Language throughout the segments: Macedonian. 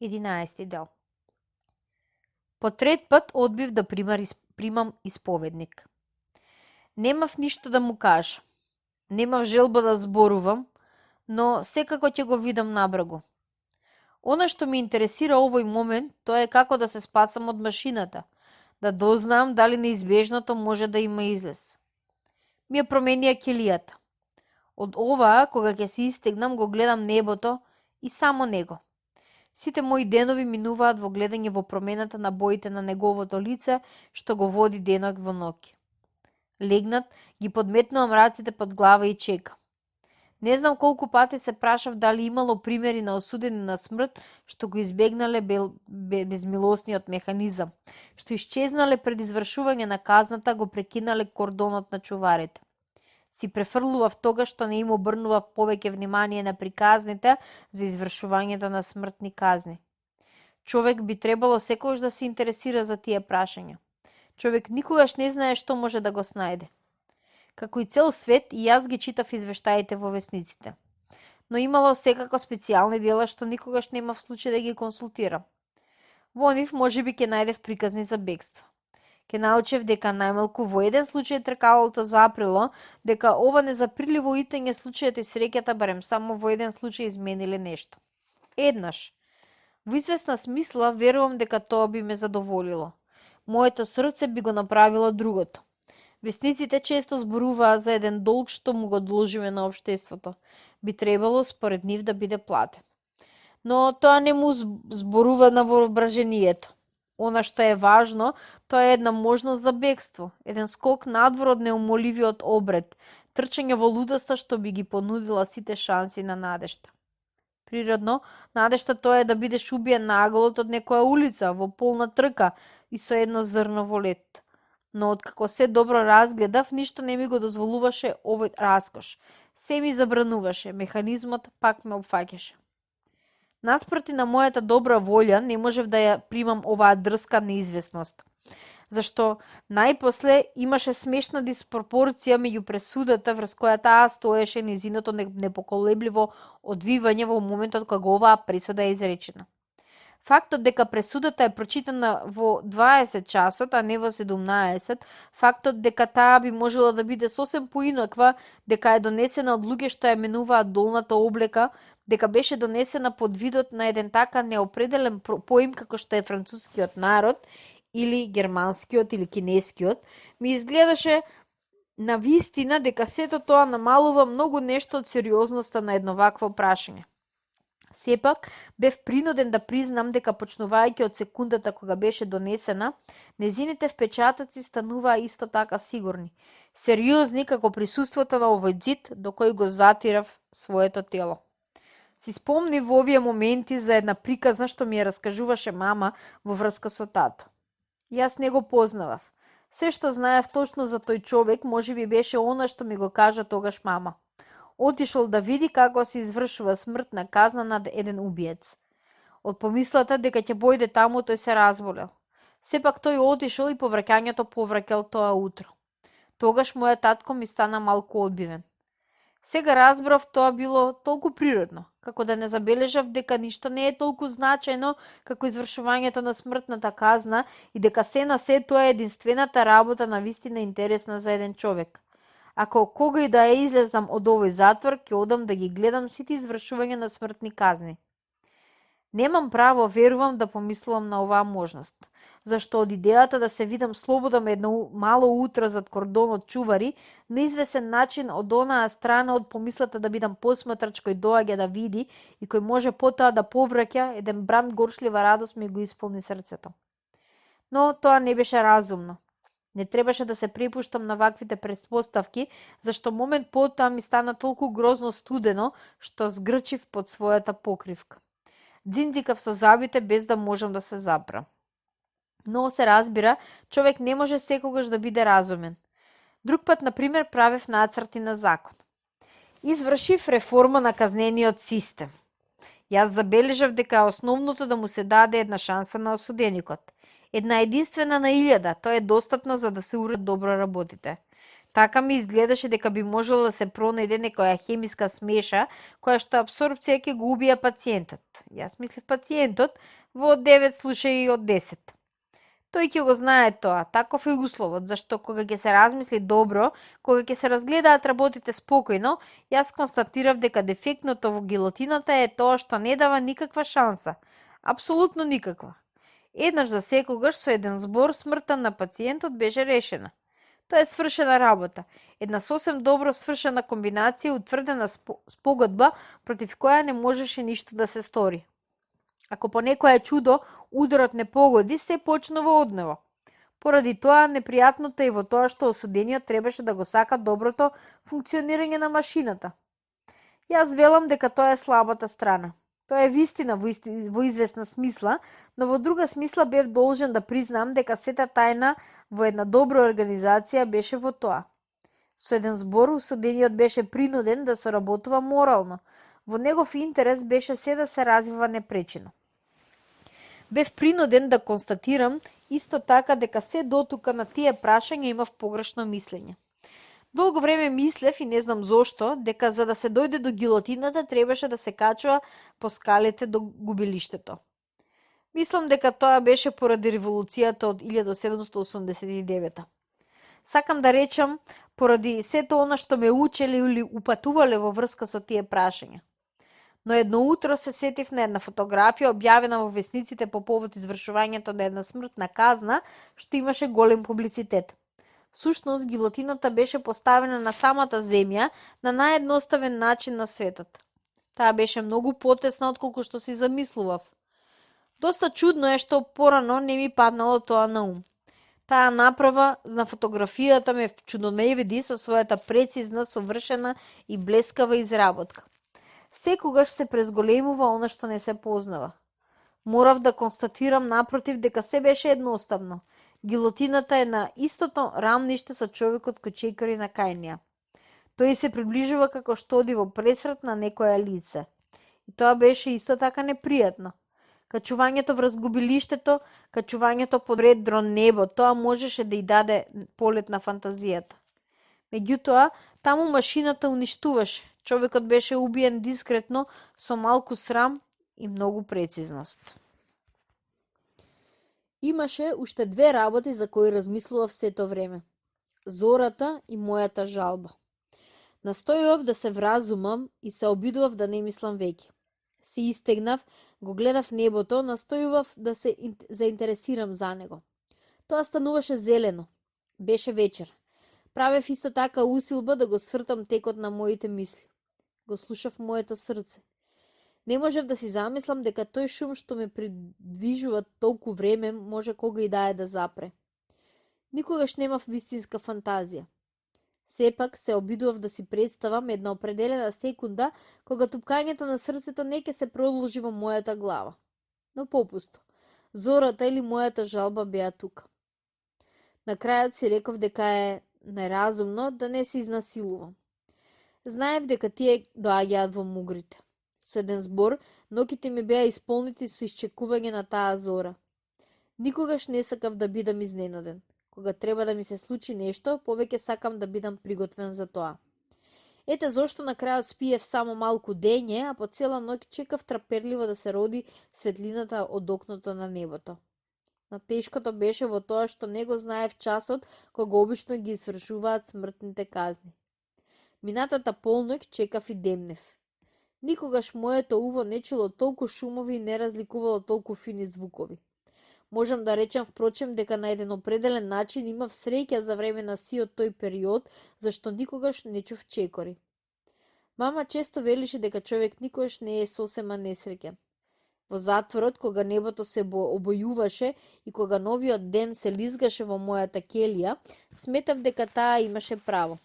11 дел. По трет пат одбив да примам исповедник. Немав ништо да му кажам. Немав желба да зборувам, но секако ќе го видам набрагу. Она што ме интересира овој момент, тоа е како да се спасам од машината, да дознаам дали неизбежното може да има излез. Ми ја променија ќелијата. Од оваа, кога ќе се истегнам, го гледам небото и само него. Сите мои денови минуваат во гледање во промената на боите на неговото лице, што го води денок во ноќ. Легнат, ги подметнувам раците под глава и чекам. Не знам колку пати се прашав дали имало примери на осудени на смрт што го избегнале безмилосниот механизам, што исчезнале пред извршување на казната, го прекинале кордонот на чуварите. Си префрлував тога што не им обрнував повеќе внимание на приказните за извршувањето на смртни казни. Човек би требало секогаш да се интересира за тие прашања. Човек никогаш не знае што може да го снајде. Како и цел свет, и јас ги читав извештаите во весниците. Но имало секако специјални дела што никогаш немав случај да ги консултирам. Во нив можеби ќе најдев приказни за бегство. Ке научев дека најмалку во еден случај тркалото заприло, дека ова незаприливо итење случајот и среќата барем само во еден случај измениле нешто. Еднаш. Во известна смисла верувам дека тоа би ме задоволило. Моето срце би го направило другото. Весниците често зборуваа за еден долг што му го должиме на општеството. Би требало според нив да биде платен. Но тоа не му зборува на воображението. Она што е важно, тоа е една можност за бегство, еден скок надвор од неумоливиот обред, трчање во лудоста што би ги понудила сите шанси на надежта. Природно, надежта тоа е да бидеш убиен на аголот од некоја улица, во полна трка и со едно зрно во лед. Но откако се добро разгледав, ништо не ми го дозволуваше овој раскош. Се ми забрануваше, механизмот пак ме опфаќаше. Наспроти на мојата добра волја, не можев да ја примам оваа дрска неизвестност. Зашто најпосле имаше смешна диспропорција меѓу пресудата врз која таа стоеше низиното непоколебливо одвивање во моментот кога оваа пресуда е изречена. Фактот дека пресудата е прочитана во 20 часот, а не во 17, фактот дека таа би можела да биде сосем поинаква, дека е донесена од луѓе што ја менуваат долната облека, дека беше донесена под видот на еден така неопределен поим како што е францускиот народ, или германскиот, или кинескиот, ми изгледаше на вистина дека сето тоа намалува многу нешто од сериозноста на едно вакво прашање. Сепак, бев принуден да признам дека почнувајќи од секундата кога беше донесена, незините впечатоци стануваа исто така сигурни, сериозни како присуството на овој ѕид до кој го затирав своето тело. Си спомни во овие моменти за една приказна што ми ја раскажуваше мама во врска со тато. Јас не го познавав. Се што знаев точно за тој човек можеби беше она што ми го кажа тогаш мама. Отишол да види како се извршува смртна казна над еден убиец. Од помислата дека ќе појде таму, тој се разболел. Сепак тој отишол и повраќањето повраќал тоа утро. Тогаш мојот татко ми стана малку одбивен. Сега разбрав тоа било толку природно, како да не забележав дека ништо не е толку значајно како извршувањето на смртната казна и дека се на се тоа е единствената работа на вистина интересна за еден човек. Ако кога и да ја излезам од овој затвор, ќе одам да ги гледам сите извршувања на смртни казни. Немам право, верувам, да помислувам на оваа можност, зашто од идејата да се видам слободам едно мало утро зад кордонот чувари, на извесен начин од онаа страна од помислата да бидам посматрач кој доаѓа да види и кој може потоа да повраќа, еден бранд горшлива радост ми го исполни срцето. Но тоа не беше разумно. Не требаше да се препуштам на ваквите претпоставки, зашто момент потоа ми стана толку грозно студено, што згрчив под својата покривка. Дзинdzикав со забите без да можам да се запрам. Но се разбира, човек не може секогаш да биде разумен. Друг пат, например, правев нацрти на закон. Извршив реформа на казнениот систем. Јас забележав дека основното да му се даде една шанса на осуденикот. Една единствена на 1000, тоа е достатно за да се уред добро работите. Така ми изгледаше дека би можело да се пронајде некоја хемиска смеша која што апсорбција ќе го убија пациентот. Јас мислев пациентот во 9 случаи од 10. Тој ќе го знае тоа, таков е условот, зашто кога ќе се размисли добро, кога ќе се разгледаат работите спокојно, јас констатирав дека дефектното во гилотината е тоа што не дава никаква шанса. Апсолутно никаква. Еднаш за секогаш со еден збор смртта на пациентот беше решена. Тоа е свршена работа. Една сосем добро свршена комбинација утврдена спогодба против која не можеше ништо да се стори. Ако по некое чудо ударот не погоди, се почнува од него. Поради тоа, непријатното е во тоа што осудениот требаше да го сака доброто функционирање на машината. Јас велам дека тоа е слабата страна. Тоа е вистина во известна смисла, но во друга смисла бев должен да признам дека сета тајна во една добра организација беше во тоа. Со еден збор, осудениот беше принуден да соработува морално. Во негов интерес беше се да се развива непречено. Бев принуден да констатирам исто така дека се дотука на тие прашања имав погрешно мислење. Долго време мислев и не знам зошто дека за да се дојде до гилотината требаше да се качува по скалите до губилиштето. Мислам дека тоа беше поради револуцијата од 1789. Сакам да речам поради сето она што ме учеле или упатувале во врска со тие прашања. Но едно утро се сетив на една фотографија објавена во весниците по повод извршувањето на една смртна казна, што имаше голем публицитет. Всушност, гилотината беше поставена на самата земја на наједноставен начин на светот. Таа беше многу потесна отколку што си замислував. Доста чудно е што порано не ми паднало тоа на ум. Таа направа на фотографијата ме чудоневиди со својата прецизна, совршена и блескава изработка. Секогаш се презголемува она што не се познава. Морав да констатирам напротив дека се беше едноставно. Гилотината е на истото рамниште со човекот кој чекари на кај. Тој се приближува како што оди во пресрет на некоја лице. И тоа беше исто така непријатно. Качувањето врз губилиштето, качувањето под редрон небо, тоа можеше да и даде полет на фантазијата. Меѓутоа, таму машината уништуваше. Човекот беше убиен дискретно, со малку срам и многу прецизност. Имаше уште две работи за кои размислував сето време. Зората и мојата жалба. Настојував да се вразумам и се обидував да не мислам веќе. Се истегнав, го гледав небото, настојував да се заинтересирам за него. Тоа стануваше зелено. Беше вечер. Правев исто така усилба да го свртам текот на моите мисли. Го слушав моето срце. Не можев да си замислам дека тој шум што ме придвижува толку време може кога и да запре. Никогаш немав вистинска фантазија. Сепак се обидував да си представам една определена секунда кога тупкањето на срцето не ќе се продолжи во мојата глава. Но попусто, зората или мојата жалба беа тука. На крајот си реков дека е неразумно да не се изнасилувам. Знаев дека тие доаѓаат во мугрите. Со еден збор, ноќите ми беа исполнети со исчекување на таа зора. Никогаш не сакав да бидам изненаден. Кога треба да ми се случи нешто, повеќе сакам да бидам приготвен за тоа. Ете зошто на крајот спиев само малку дење, а по цела ноќ чекав траперливо да се роди светлината од окното на небото. На тешкото беше во тоа што не го знаев часот кога обично ги извршуваат смртните казни. Минатата полноќ чекав и демнев. Никогаш моето уво не чуло толку шумови и не разликувало толку фини звукови. Можам да речам впрочем дека на еден определен начин имав среќа за време на сиот тој период, зашто никогаш не чув чекори. Мама често велише дека човек никогаш не е сосема несреќен. Во затворот, кога небото се обојуваше и кога новиот ден се лизгаше во мојата келија, сметав дека таа имаше право.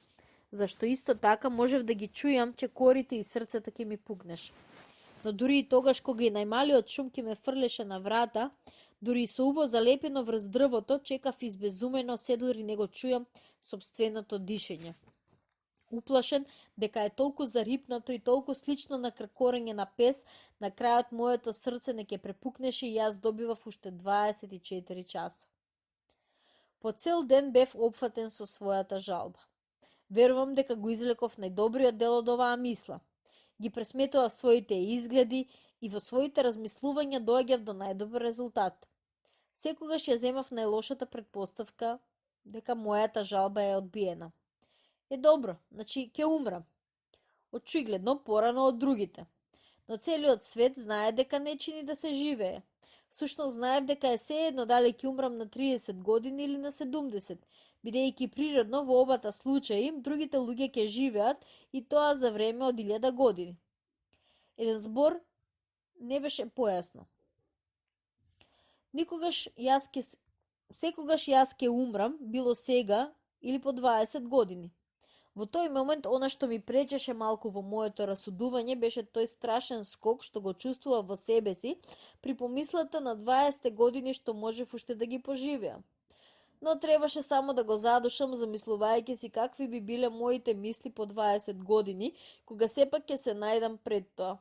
Зашто исто така можев да ги чујам чекорите и срцето ќе ми пукнеше. Но дури и тогаш кога и најмалиот шум ќе ме фрлеше на врата, дури и со уво залепено врз дрвото, чекав избезумено се дури не го чујам сопственото дишење. Уплашен дека е толку зарипнато и толку слично на кркорење на пес, на крајот моето срце не ќе препукнеше и јас добивав уште 24 часа. По цел ден бев опфатен со својата жалба. Верувам дека го излеков најдобриот дел од оваа мисла. Ги пресметував своите изгледи и во своите размислувања доаѓав до најдобар резултат. Секогаш ја земав најлошата предпоставка дека мојата жалба е одбиена. Добро, значи ќе умрам. Очигледно порано од другите. Но целиот свет знае дека не чини да се живее. Сушност знаев дека е сеедно дали ќе умрам на 30 години или на 70, бидејќи природно во обата случаи другите луѓе ќе живеат и тоа за време од 1000 години. Еден збор не беше појасно. Секогаш јас ќе умрам, било сега или по 20 години. Во тој момент, она што ми пречеше малку во моето расудување беше тој страшен скок што го чувствував во себе си при помислата на 20 години што можев уште да ги поживеам. Но требаше само да го задушам, замислувајќи си какви би биле моите мисли по 20 години, кога сепак ќе се најдам пред тоа.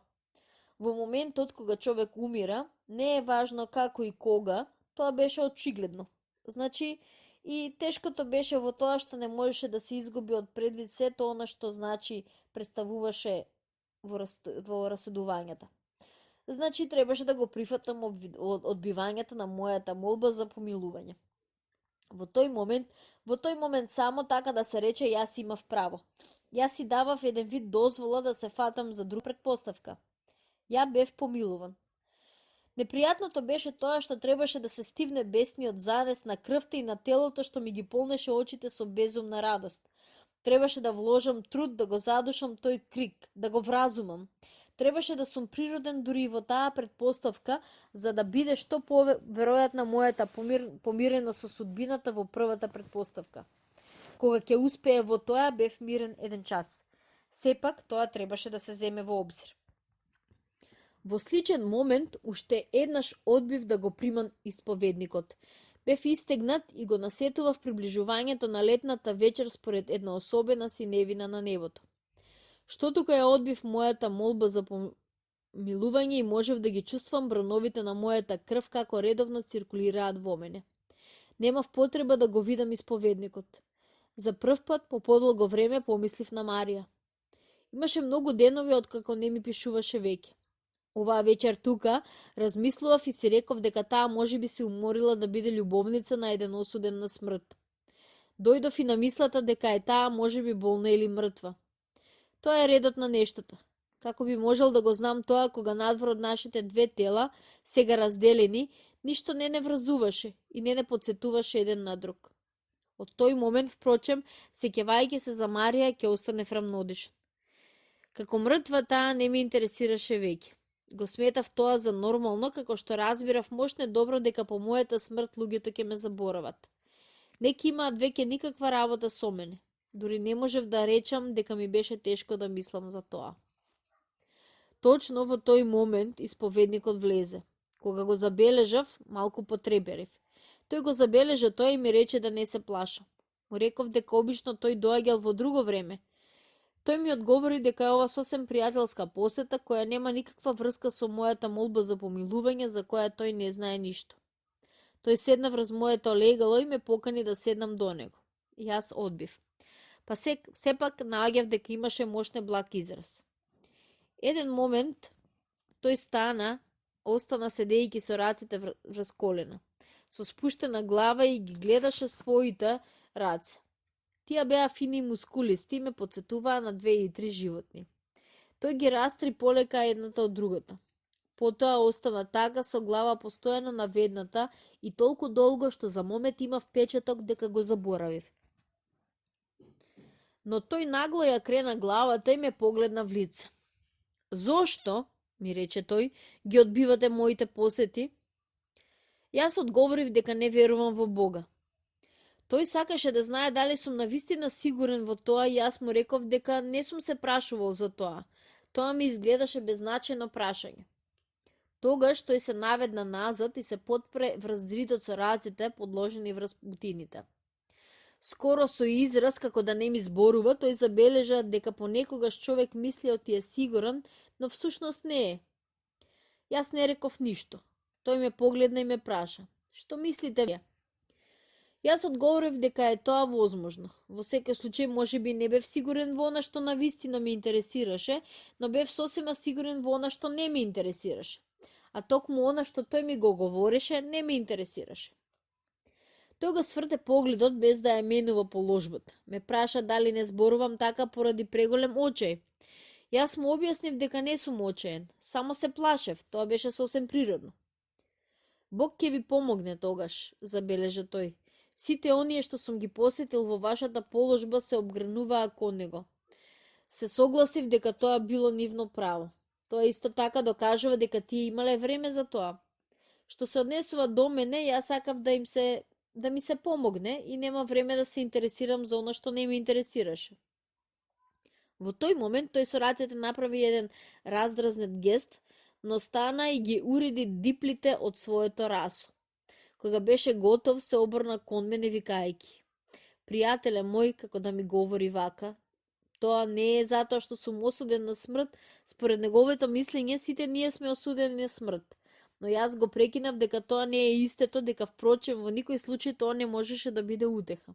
Во моментот кога човек умира, не е важно како и кога, тоа беше очигледно. Значи, и тешкото беше во тоа што не можеше да се изгуби од предвид сето она што значи представуваше во расудувањата. Значи, требаше да го прифатам одбивањето на мојата молба за помилување. Во тој момент само така да се рече јас имав право. Јас си давав еден вид дозвола да се фатам за друга предпоставка. Ја бев помилуван. Непријатното беше тоа што требаше да се стивне бесниот занес на крвта и на телото што ми ги полнеше очите со безумна радост. Требаше да вложам труд да го задушам тој крик, да го вразумам. Требаше да сум природен дури и во таа предпоставка, за да биде што поверојатна мојата помиреност со судбината во првата предпоставка. Кога ќе успее во тоа, бев мирен еден час. Сепак, тоа требаше да се земе во обзир. Во сличен момент, уште еднаш одбив да го примам исповедникот. Бев истегнат и го насетував приближувањето на летната вечер според една особена синевина на небото. Што тука ја одбив мојата молба за помилување и можев да ги чувствам брановите на мојата крв како редовно циркулираат во мене. Немав потреба да го видам исповедникот. За прв пат по подолго време помислив на Марија. Имаше многу денови откако не ми пишуваше веќе. Оваа вечер тука размислував и си реков дека таа можеби се уморила да биде љубовница на еден осуден на смрт. Дојдов и на мислата дека е таа можеби болна или мртва. Тоа е редот на нештата. Како би можел да го знам тоа кога надвор од нашите две тела, сега разделени, ништо не вразуваше и не подсетуваше еден на друг. Од тој момент, впрочем, сеќавајќи се за Марија, ќе останев рамнодишен. Како мртва таа не ме интересираше веќе. Го сметав тоа за нормално, како што разбирав мошне добро дека по мојата смрт луѓето ќе ме заборават. Неки имаат веќе никаква работа со мене. Дури не можев да речам дека ми беше тешко да мислам за тоа. Точно во тој момент исповедникот влезе. Кога го забележав, малку потреберив. Тој го забележа тоа и ми рече да не се плашам. Му реков дека обично тој доаѓал во друго време. Тој ми одговори дека е ова сосем пријателска посета која нема никаква врска со мојата молба за помилување за која тој не знае ништо. Тој седна врз моето легало и ме покани да седнам до него. Јас одбив. Па сепак наоѓав дека имаше мошне благ израз. Еден момент тој остана седејќи со раците врз колена, со спуштена глава и ги гледаше своите раце. Тие беа фини и мускулисти и ме подсетуваа на 2 или 3 животни. Тој ги растри полека едната од другата. Потоа остана така со глава постојано наведната и толку долго што за момент имав впечаток дека го заборавив. Но тој нагло ја крена главата и ме погледна в лице. Зошто, ми рече тој, ги одбивате моите посети? Јас одговорив дека не верувам во Бога. Тој сакаше да знае дали сум навистина сигурен во тоа и јас му реков дека не сум се прашувал за тоа. Тоа ми изгледаше беззначајно прашање. Тогаш тој се наведна назад и се потпре врз зидот со раците подложени врз бутините. Скоро со израз како да не ми зборува, тој забележа дека понекогаш човек мисли оти е сигурен, но всушност не е. Јас не реков ништо. Тој ме погледна и ме праша. Што мислите вие? Јас одговорив дека е тоа возможно. Во секој случај можеби не бев сигурен во она што навистина ме интересираше, но бев сосема сигурен во она што не ме интересираше. А токму она што тој ми го говореше не ме интересираше. Тој го сврте погледот без да ја менува положбата. Ме праша дали не зборувам така поради преголем очај. Јас му објаснив дека не сум очаен, само се плашев, тоа беше сосем природно. Бог ќе ви помогне тогаш, забележа тој. Сите оние што сум ги посетил во вашата положба се обгрнуваа кон него. Се согласив дека тоа било нивно право. Тоа исто така докажува дека тие имале време за тоа. Што се однесува до мене, јас сакав да ми се помогне и нема време да се интересирам за она што не ме интересираше. Во тој момент тој со рацете направи еден раздразнет гест, но стана и ги уреди диплите од своето расо. Кога беше готов, се обрна кон мене викајќи: пријателе мој, како да ми говори вака, тоа не е затоа што сум осуден на смрт, според неговото мислење сите ние сме осудени на смрт. Но јас го прекинав дека тоа не е истето, дека впрочем во никој случај тоа не можеше да биде утеха.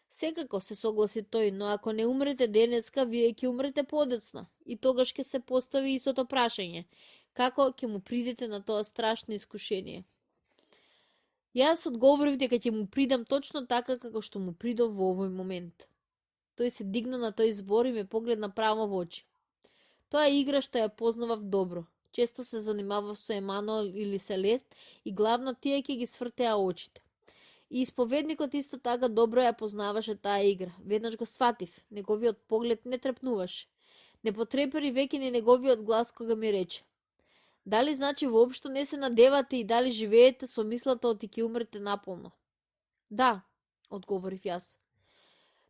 Секако, се согласи тој, но ако не умрете денеска, вие ќе умрете подоцна. И тогаш ќе се постави истото прашање: како ќе му придете на тоа страшно искушение? Јас одговорив дека ќе му придам точно така како што му придов во овој момент. Тој се дигна на тој збор и ме погледна право во очи. Тоа е игра што ја познавав добро. Често се занимавав со Емануел или Селест и главно тие ќе ги свртеа очите. И исповедникот исто така добро ја познаваше таа игра. Веднаш го сватив, неговиот поглед не трепнуваше. Не потрепери веќе ни неговиот глас кога ми рече: дали значи воопшто не се надевате и дали живеете со мислата оти ќе умрете наполно? Да, одговорив јас.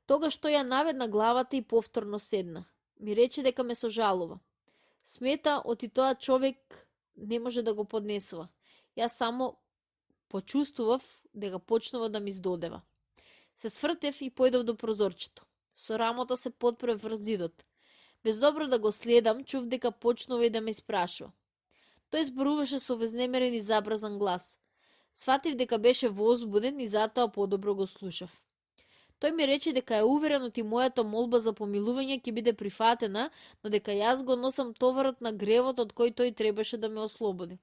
Тогаш тој ја наведна главата и повторно седна. Ми рече дека ме сожалува. Смета оти тоа човек не може да го поднесува. Јас само почувствував дека почнува да ми издодева. Се свртев и појдов до прозорчето. Со рамото се подпрев врз зидот. Без добро да го следам, чув дека почнува и да ме испрашува. Тој зборуваше со вознемерен и забрзан глас. Сватив дека беше возбуден и затоа подобро го слушав. Тој ми рече дека е уверен оти мојата молба за помилување ќе биде прифатена, но дека јас го носам товарот на гревот од кој тој требаше да ме ослободи.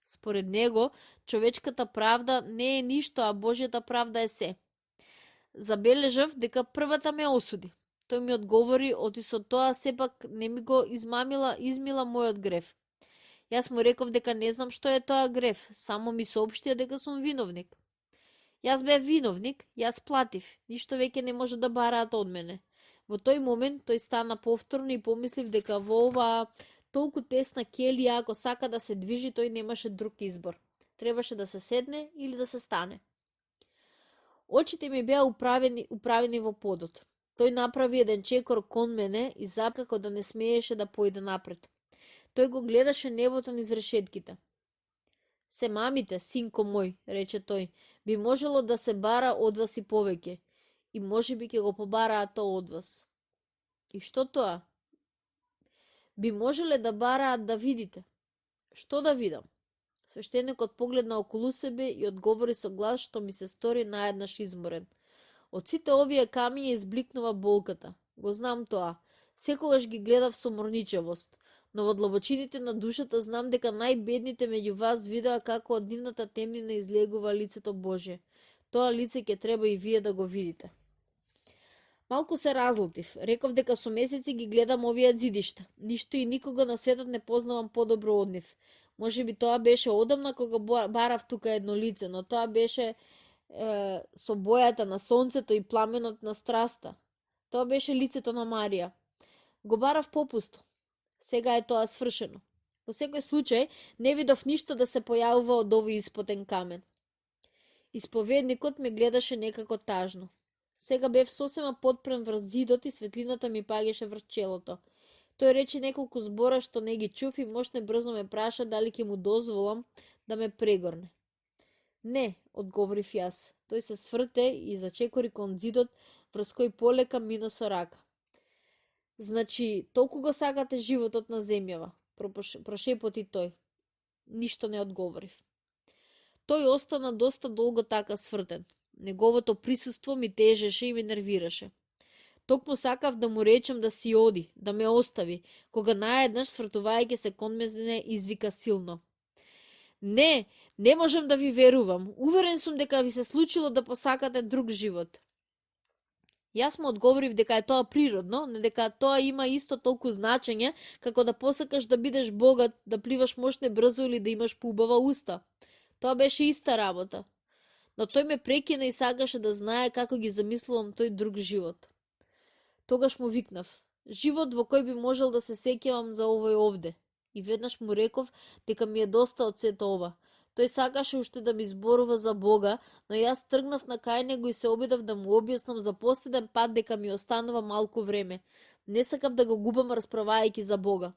Според него, човечката правда не е ништо, а Божјата правда е се. Забележав дека првата ме осуди. Тој ми одговори оти со тоа сепак не ми го измила мојот грев. Јас му реков дека не знам што е тоа грев, само ми соопштија дека сум виновник. Јас бев виновник, јас платив, ништо веќе не може да бараат од мене. Во тој момент тој стана повторно и помислив дека во оваа толку тесна келија, ако сака да се движи, тој немаше друг избор. Требаше да се седне или да се стане. Очите ми беа управени во подот. Тој направи еден чекор кон мене и запкако да не смееше да појде напред. Тој го гледаше небото низ решетките. Се мамите, синко мој, рече тој, би можело да се бара од вас и повеќе, и можеби ќе го побараат тоа од вас. И што тоа? Би можеле да бараат да видите. Што да видам? Свештеникот погледна околу себе и одговори со глас што ми се стори наеднаш изморен. Од сите овие камиња избликнува болката. Го знам тоа. Секогаш ги гледав со морничевост, но во длабочините на душата знам дека најбедните меѓу вас видеа како од нивната темнина излегува лицето Божје. Тоа лице ќе треба и вие да го видите. Малку се разлутив. Реков дека со месеци ги гледам овие зидишта. Ништо и никога на светот не познавам подобро од нив. Може би тоа беше одамна кога барав тука едно лице, но тоа беше со бојата на сонцето и пламенот на страста. Тоа беше лицето на Марија. Го барав попусто. Сега е тоа свршено. Во секој случај, не видов ништо да се појавува од овој испотен камен. Исповедникот ме гледаше некако тажно. Сега бев сосема подпрен врз зидот и светлината ми паѓаше врз челото. Тој рече неколку збора што не ги чув и мошне брзо ме праша дали ќе му дозволам да ме прегорне. Не, одговорив јас. Тој се сврте и зачекори кон зидот врз кој полека мина со рака. Значи, толку го сакате животот на земјава, прошепоти тој. Ништо не одговорив. Тој остана доста долго така свртен. Неговото присуство ми тежеше и ме нервираше. Токму сакав да му речем да си оди, да ме остави, кога наеднаш свртувајќи се кон мене извика силно. Не, не можам да ви верувам. Уверен сум дека ви се случило да посакате друг живот. Јас му одговорив дека е тоа природно, не дека тоа има исто толку значење како да посакаш да бидеш богат, да пливаш мощне брзо или да имаш поубава уста. Тоа беше иста работа. Но тој ме прекина и сакаше да знае како ги замислувам тој друг живот. Тогаш му викнав: живот во кој би можел да се сеќавам за овој овде. И веднаш му реков дека ми е доста од сето ова. Тој сакаше уште да ми зборува за Бога, но јас тргнав на кај него и се обидов да му објаснам за последен пат дека ми останува малку време. Не сакав да го губам расправајќи за Бога.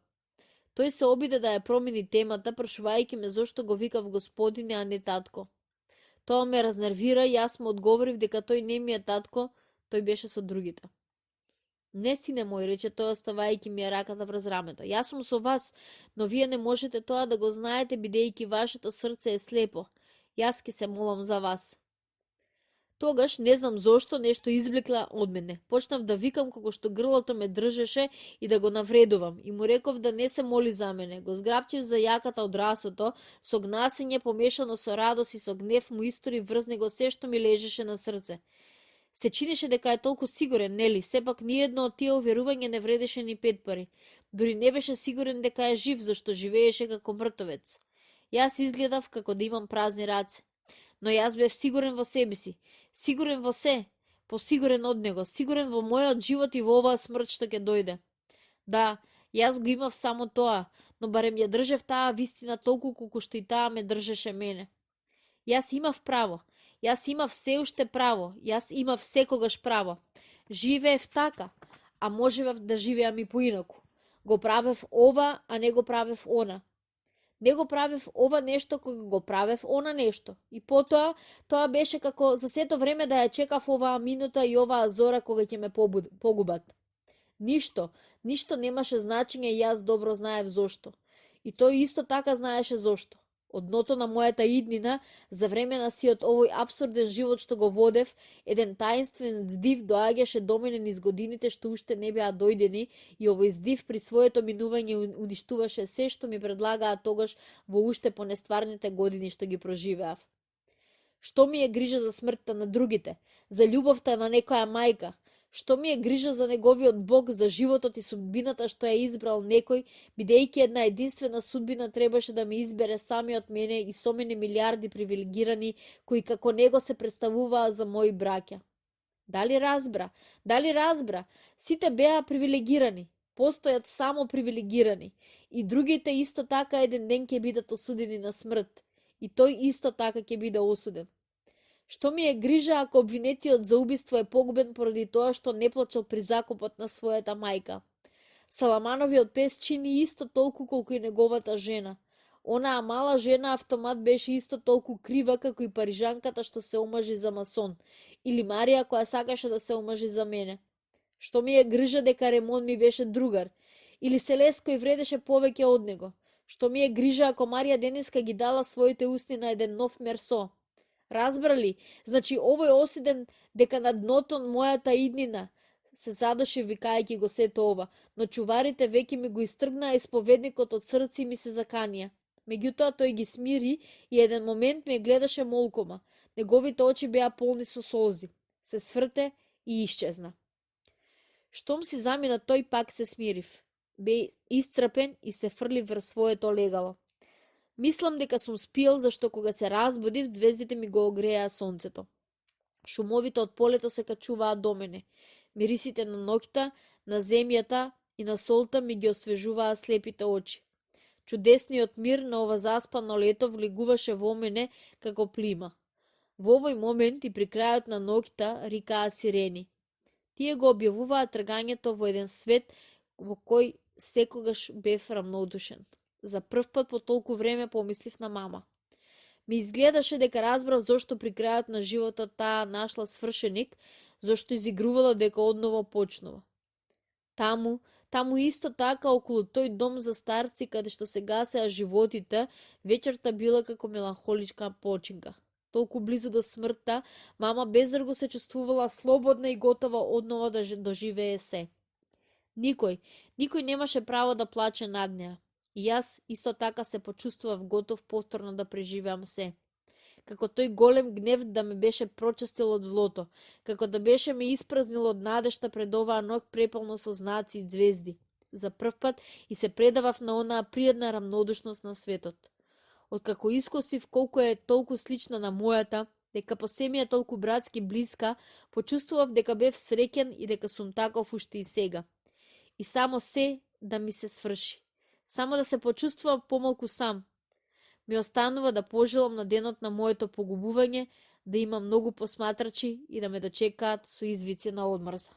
Тој се обиде да ја промени темата, прашувајќи ме зошто го викав господине, а не татко. Тоа ме разнервира и јас му одговорив дека тој не ми е татко, тој беше со другите. Не, сине мој, рече тој оставајќи ми ја раката врз рамето. Јас сум со вас, но вие не можете тоа да го знаете, бидејќи вашето срце е слепо. Јас ке се молам за вас. Тогаш, не знам зошто, нешто извлекла од мене. Почнав да викам како што грлото ме држеше и да го навредувам. И му реков да не се моли за мене. Го зграбчив за јаката од расото, со гнасење помешано со радост и со гнев му истори врз него се што ми лежеше на срце. Се чинеше дека е толку сигурен, нели? Сепак ниедно од тие уверување не вредеше ни 5 пари. Дури не беше сигурен дека е жив, зашто живееше како мртовец. Јас изгледав како да имам празни раце. Но јас бев сигурен во себе си. Сигурен во се. Посигурен од него. Сигурен во мојот живот и во оваа смрт што ќе дојде. Да, јас го имав само тоа, но барем ја држев таа вистина толку колку што и таа ме држеше мене. Јас имав право. Јас имав се уште право, јас имав секогаш право. Живеев така, а можевав да живеам и поинаку. Го правев ова, а не го правев она. Не го правев ова нешто кога го правев она нешто. И потоа, тоа беше како за сето време да ја чекав оваа минута и оваа зора кога ќе ме погубат. Ништо немаше значење и јас добро знаев зошто. И тој исто така знаеше зошто. Од дното на мојата иднина, за време на сиот овој апсурден живот што го водев, еден таинствен здив доаѓаше до мене низ годините што уште не беа дојдени и овој здив при своето минување уништуваше се што ми предлагаа тогаш во уште понестварните години што ги проживеав. Што ми е грижа за смртта на другите, за љубовта на некоја мајка, што ми е грижа за неговиот Бог, за животот и судбината што ја избрал некој, бидејќи една единствена судбина требаше да ме избере самиот мене и со мене милиарди привилегирани, кои како него се представуваа за мои браќа. Дали разбра? Сите беа привилегирани, постојат само привилегирани, и другите исто така еден ден ќе бидат осудени на смрт, и тој исто така ќе биде осуден. Што ми е грижа ако обвинетиот за убиство е погубен поради тоа што не плачал при закопот на својата мајка? Саламановиот пес чини исто толку колку и неговата жена. Онаа мала жена автомат беше исто толку крива како и парижанката што се омажи за масон, или Марија која сакаше да се омажи за мене. Што ми е грижа дека Ремон ми беше другар, или Селес кој вредеше повеќе од него? Што ми е грижа ако Марија денеска ги дала своите усни на еден нов мерсо? Разбрали? Значи овој осиден дека на дното мојата иднина се задуши викајќи го сето ова, но чуварите веќе ми го истргнаа исповедникот од срце и ми се заканија. Меѓутоа тој ги смири и еден момент ме гледаше молкома. Неговите очи беа полни со солзи. Се сврте и исчезна. Штом си замина тој пак се смирив. Бе исцрпен и се фрли врз своето легало. Мислам дека сум спиел зашто кога се разбудив, звездите ми го огреа сонцето. Шумовите од полето се качуваат до мене. Мирисите на ноќта, на земјата и на солта ми ги освежуваа слепите очи. Чудесниот мир на ова заспано лето влегуваше во мене како плима. Во овој момент и при крајот на ноќта рикаа сирени. Тие го објавуваа тргањето во еден свет во кој секогаш бев рамнодушен. За прв пат по толку време помислив на мама. Ми изгледаше дека разбрав зошто при крајот на животот таа нашла свршеник, зошто изигрувала дека одново почнува. Таму исто така околу тој дом за старци каде што се гасеа животите, вечерта била како меланхоличка починка. толку близу до смртта, мама бездрго се чувствувала слободна и готова однова да доживее се. Никој немаше право да плаче над неа. И јас исто така се почувствував готов повторно да преживеам се. Како тој голем гнев да ме беше прочистил од злото, како да беше ме испразнил од надежта пред оваа ног преполна со знаци и звезди. За прв пат и се предавав на онаа пријатна рамнодушност на светот. Откако искосив колку е толку слична на мојата, дека по се ми е толку братски блиска, почувствував дека бев среќен и дека сум таков уште и сега. И само се да ми се сврши. Само да се почувствувам помалку сам. Ми останува да пожелам на денот на моето погубување да има многу посматрачи и да ме дочекаат со извици на одмрза.